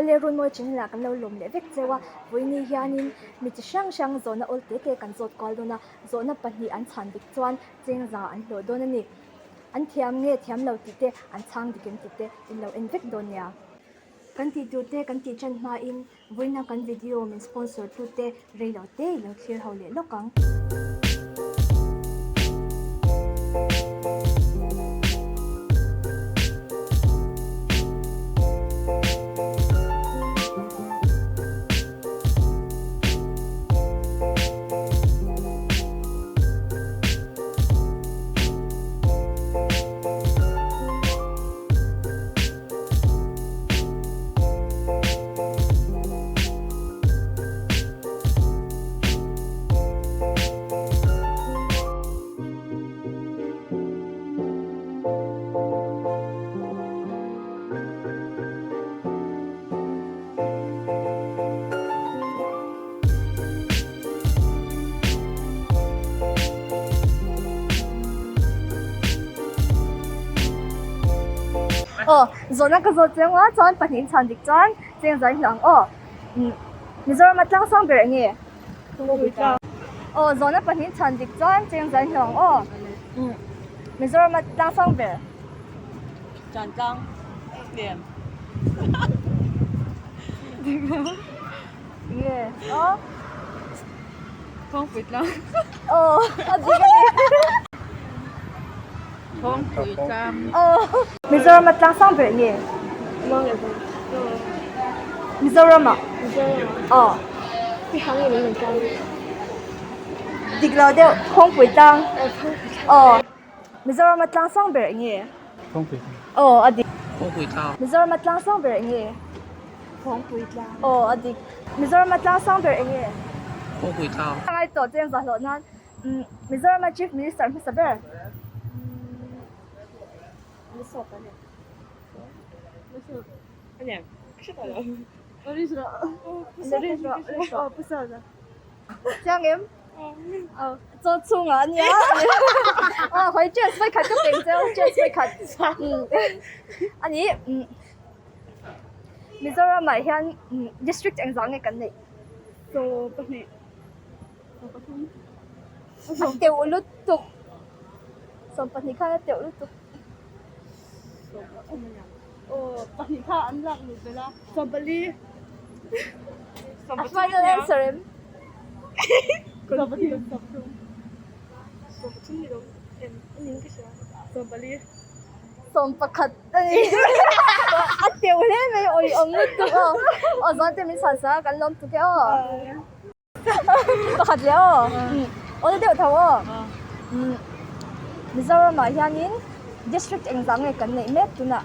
Awle Runmawi channel ah kan lo lawm leh vek cheu a, vawiini hianin mi chi hrang hrang zawhna awl te te kan zawt kual dawn a, zawhna pahnih an chhan dik chuan cheng za an hlawh dawn a ni. An thiam nge thiam lo tih te an chhang dik em tih te in lo en vek dawn nia. Kan tih tur te kan tih ṭan hmain Vawiina kan video min sponsor tute rei lo te i lo thlir ho leh lawk ang. Aw, zawhna ka zawt chiang a, chuan pahnih chhan dik chuan cheng zai hlauh ang aw. Mizoram a tlang sang ber eng nge? Aw, zawhna pahnih chhan dik chuan cheng zai hlauh ang aw. Mizoram a tlang sang ber. Chan tlang hnem. Nge? Aw. Thawngpui tlang. Aw, a dik a ni. Thawngpui tlang. Aw. Mizoram a tlang sang ber nge? Mizoram ah. Aw. Dik lo deuh, Thawngpui tlang. Aw. Mizoram a tlang sang ber eng nge? Thawngpui tlang. Aw a dik. Thawngpui tlang. Mizoram a tlang sang ber eng nge? Thawngpui tlang. Aw a dik. Mizoram a tlang sang ber eng nge? Thawngpui tlang. Ngai tawh cheng zah hlawh nan Mizoram a Chief Minister hmasa ber. Chiang em? Chaw chhungah a nia. Aw hawi chance vawi khat ka peng cheu chance vawi khat. A ni Mizoramah hian district engzah nge kan neih? Chaw pahnih. A teuh lutuk. 20 khan a teuh lutuk. Aw pahnih kha an lak luh belh a. 14. A final answer em? 14. 13 ni lo em a ning ka hria. 14. 11 a ni. A teuh hle mai awih awm lutuk aw. Aw zawn te min chhan sa a kan lawm tuk e aw. Pakhat leh aw. Awl deuh tho aw. Mizoramah hianin district engzah nge kan neih mek tunah?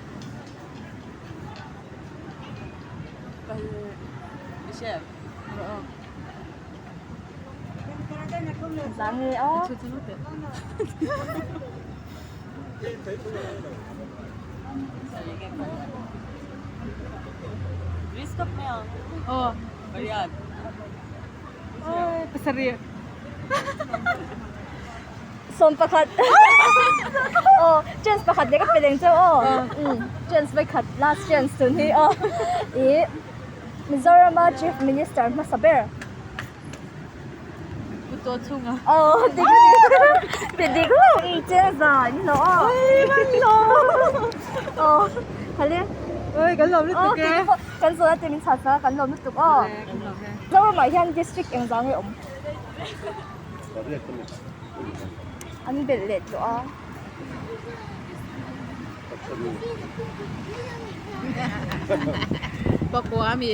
Engzah nge aw? Pasarih. 11. Aw, chance pakhat leh ka pe leng cheu aw. Chance vawikhat last chance tun hi aw. Ih Mizorama Chief Minister hmasa ber. Pu Chaw Chhunga. Aw, dik a ni. Ti dik hlauh i cheng za in hlawh aw. Aw, hale. Oi, kan lawm lutuk e. Kan zawhna te min chhan sak a, kan lawm lutuk aw. Zoramah hian district engzah nge awm? An belh leh tawh a. Pakua ami.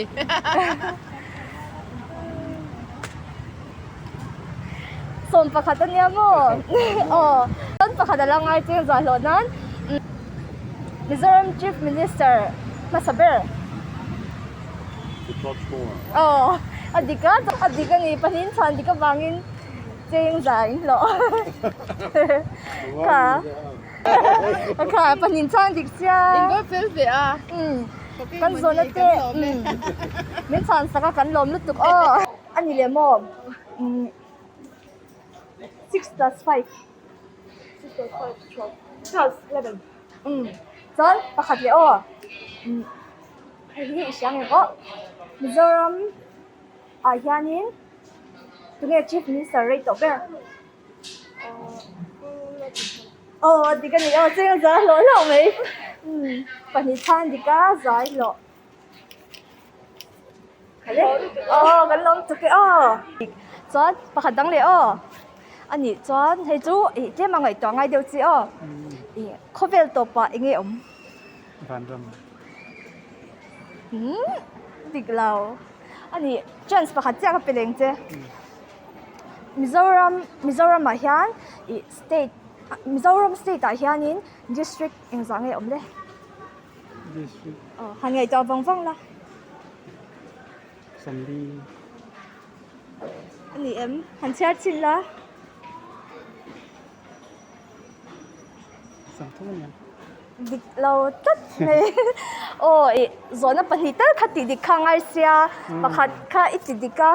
11 a nia maw? Aw, chuan pakhat a la ngai cheng zah hlawh nan Mizoram Chief Minister hmasa ber. Aw, a dik a, a dik a ni, pahnih chhan dik avangin cheng zah in hlawh. Kha, kha pahnih chhan dik sia. In fel ve a. Kan zawhna te min chhan sak a kan lawm lutuk aw. A ni leh maw? 6 plus 5. 6 plus 5, 12. 12, 11. Chuan pakhat leh aw. Hei hi i hria ngem aw. Mizoram ah hianin tunge Chief Minister rei tawh ber? Aw dik a ni aw cheng a zai hlawh hlauh mai. Umm pahnih chhan dik a zai hlawh. Aw kan lawm tuk e aw. Chuan pakhat dang leh aw. A nih chuan hei chu ih tlem a ngaihtuah ngai deuh chi aw. Ih khawvel tawpah eng nge awm? Vanram. Umm dik lo. A nih chance pakhat chiah ka pe leng che. Mizoram Mizoramah hian ih state Mizoram state ah hianin district engzah nge awm le? District. Aw han ngaihtuah vang vang la. Sawmli. A ni em? Han chhiar chhin la. Sawmthum a ni ang. Dik lo tlat mai. Aw ih zawhna pahnih tal kha tih dik kha a ngai sia pakhat kha i ti dik a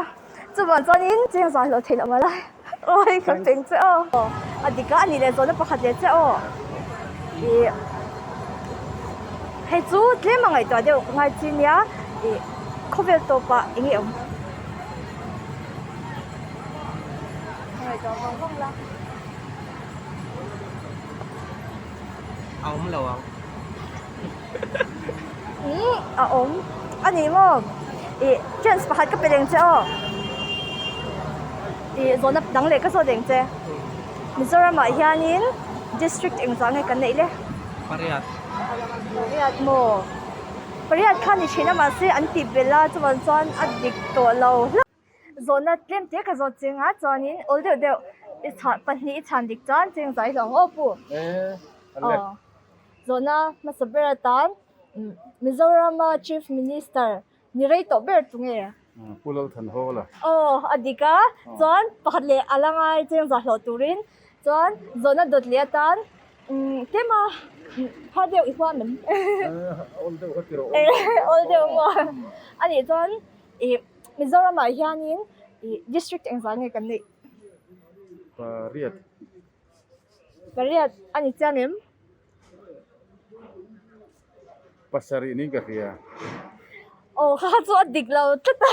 chuvang chuanin cheng zah hlawh theih loh mah lai. Aw hei ka peng che aw. A dik a a nih leh zawhna pakhat leh che aw. Ih hei chu tlem a ngaihtuah deuh ngai chi nia ih khawvel tawpah eng nge awm. Ngaihtuah vang vang la. A awm lo ang. Umm a awm a ni maw ih chance pakhat ka pe reng che aw ih zawhna dang leh ka zawt reng che Mizoram ah hianin district engzah nge kan neih le? Pariat. Pariat maw? Pariat kha ni thin a mahse an tih belh a chuvang chuan a dik tawh lo hlauh. Zawhna tlem te ka zawt cheng a chuanin awl deuh deuh i chhan pahnih i chhan dik chuan cheng zai hlawm aw pu. Aw zawhna hmasa ber atan Mizorama Chief Minister ni rei tawh ber tu nge? Pu Lalthanhawla. Aw a dik a chuan pakhat leh a la ngai cheng zah hlawh turin chuan zawhna dawt leh atan tlem a phar deuh i huam em? Awl deuh ka ti rawh. Awl deuh maw? Anih chuan ih. Mizoramah hianin ih district engzah nge kan neih? Pariat. Pariat a ni chiang em? Pasarih niin ka hria. Aw kha chu a dik lo tlat a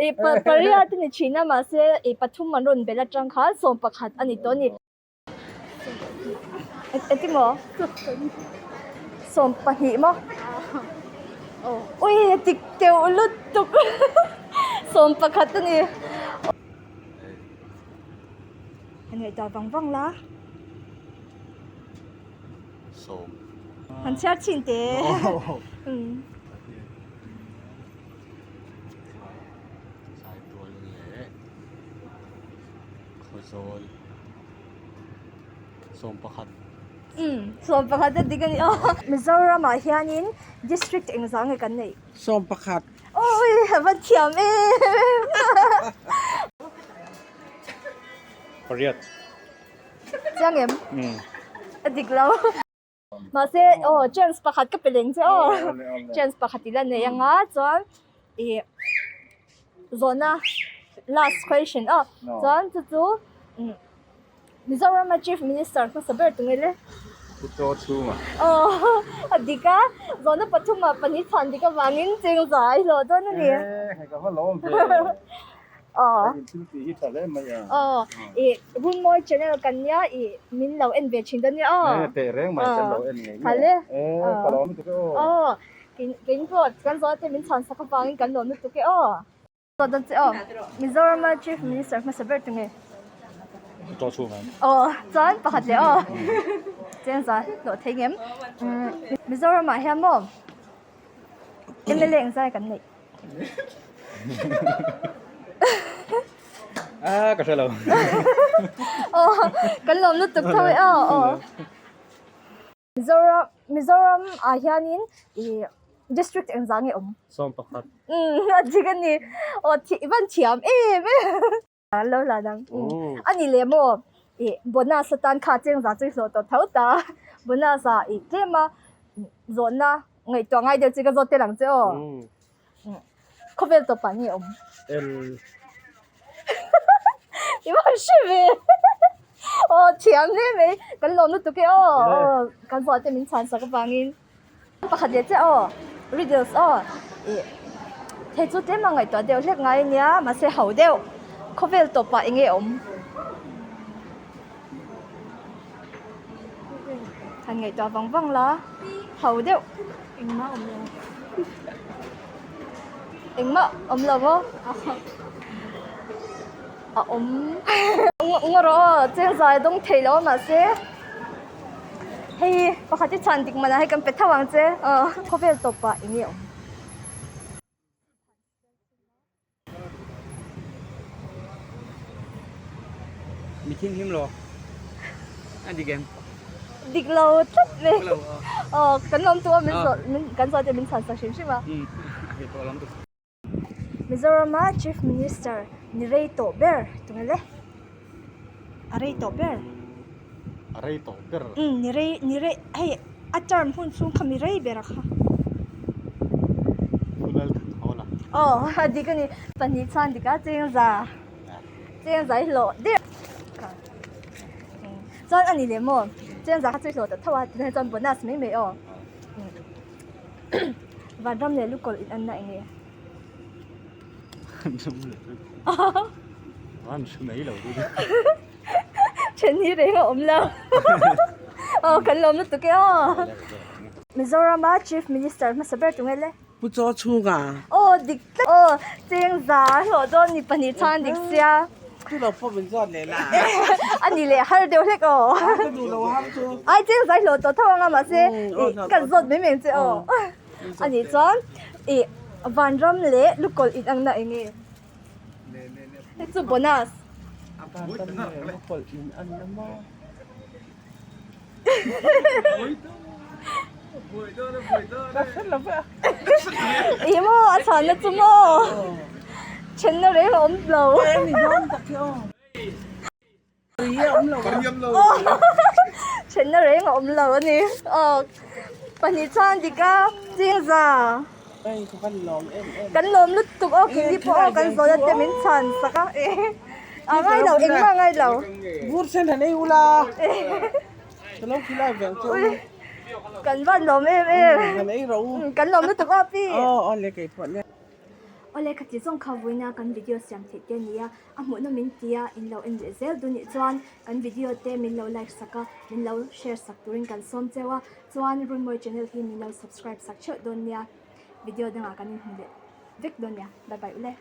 ih pariat a ni thin a mahse ih pathum an rawn belh atang khan 11 a ni tawh a ni. Engtin maw? 12 maw? Ui dik deuh lutuk 11 a ni. Han ngaihtuah vang vang la. Han chhiar chhin teh. Khawzawl 11. Umm 11 a dik a ni aw. Mizoram ah hianin district engzah nge kan neih? 11. Awi a va thiam em. Pariat. Chiang em? Umm. A dik lo. Mahse aw chance pakhat ka pe leng che aw chance pakhat i la nei anga chuan ih zawhna last question aw chuan chu chu Mizoram a chief minister hmasa ber tunge le aw a dik a zawhna pathum ah pahnih chhan dik avangin chengza a hlawh dawn a ni. Aw. Aw ih Runmawi channel kan nia ih min lo en ve thin dawn nia aw. Hal e. Aw kein pawh kan zawh te min chhan sak avangin kan lawm lutuk e aw. Zawh dawn che aw. Mizorama Chief Minister hmasa ber tunge? Aw chuan pakhat leh aw. Chengza hlawh thei ngem. Mizoramah hian maw MLA engzai kan neih? Ah, ka hre lo. Aw, kan lawm lutuk tho e aw aw. Mizoram Mizoram ah hianin ih district engzah nge awm? 11. Umm a dik a ni. Aw thi i van thiam em em. A lo la dang. A ni leh maw ih bonus atan kha chengza chu i hlawh tawh tho ta. Bonus ah ih tlem a zawhna ngaihtuah ngai deuh chi ka zawt tel ang che aw. Khawvel tawpah nge awm? L. I va hre ve. Aw thiam hle mai. Kan lawm lutuk e aw. Kan zawh te min chhan sak avangin. Pakhat leh che aw. Riddles aw ih hei chu tlem a ngaihtuah deuh hlek ngai ania mahse ho deuh khawvel tawpah eng nge awm han ngaihtuah vang vang la ho deuh Engmah awm lo. Engmah awm lo maw? A awm ngaw rawh aw cheng zai dawng thei lo a mahse hei pakhat hi chhan dik manah hei kan pe tho ang che aw khawvel tawpah eng nge awm. Mi thinghlim lo a dik em? Dik lo tlat mai. Aw kan lawm tu a min zawh min kan zawh te min chhan sak hrim hrim a. Umm hei pawh a lawm tuk. Mizorama Chief Minister ni rei tawh ber tunge le? A rei tawh ber. A rei tawh ber. Umm ni rei ni rei hei a term hun chhung kha mi rei ber a kha. Pu Lalthanhawla. Aw a dik a ni pahnih chuan dik a chengza chengza hi hlawh der chuan a ni leh maw chengza kha chu i hlawh ta tho a tunah chuan bonus mai mai aw vanram leh lukawlh in anna eng nge. Van hre mai lo chu. Then hi reng a awm lo. Aw kan lawm lutuk e aw. Mizorama Chief Minister hmasa ber tunge le? Pu Chaw Chhunga. Aw dik tlat. Aw Chengza hlawh dawn ni pahnih chhan dik sia. Chu lo pawh min zawt leh la. A ni leh har deuh hlek aw. Ka duh lo har chu. Ai Chengza hi hlawh tawh tho ang a mahse kan zawt mai mai ang che aw. A nih chuan ih vanram leh lukawlh in ang na eng nge? Hei chu bonus. A vanram leh lukawlh in ang na maw? Ka hre lo ve a. Ih maw a chhanna chu maw? Thenna reng a awm lo. Eng ni dawn tak hi aw. Thenna reng a awm lo a ni. Aw pahnih chuan dik a chingza. Kan lawm lutuk aw keini pawh aw kan zawhna te min chhan sak a. A ngai lo engmah a ngai lo. Vur sen han ei ula. Ka lo khilai veng chu. Kan van lawm em em. Kan ei rawh u. Kan lawm lutuk aw pi. Aw aw le keipawh le. Awle khati zawng kha vawiina kan video siam theih te a ni a. A hmuhnawm min ti a, in lo en leh zel dun nih chuan kan video te min lo like sak a, min lo share sak turin kan sawm cheu a, chuan Runmawi channel hi min lo subscribe sak theuh dawn nia, video dangah kan inhmu leh vek dawn nia, bye bye ule.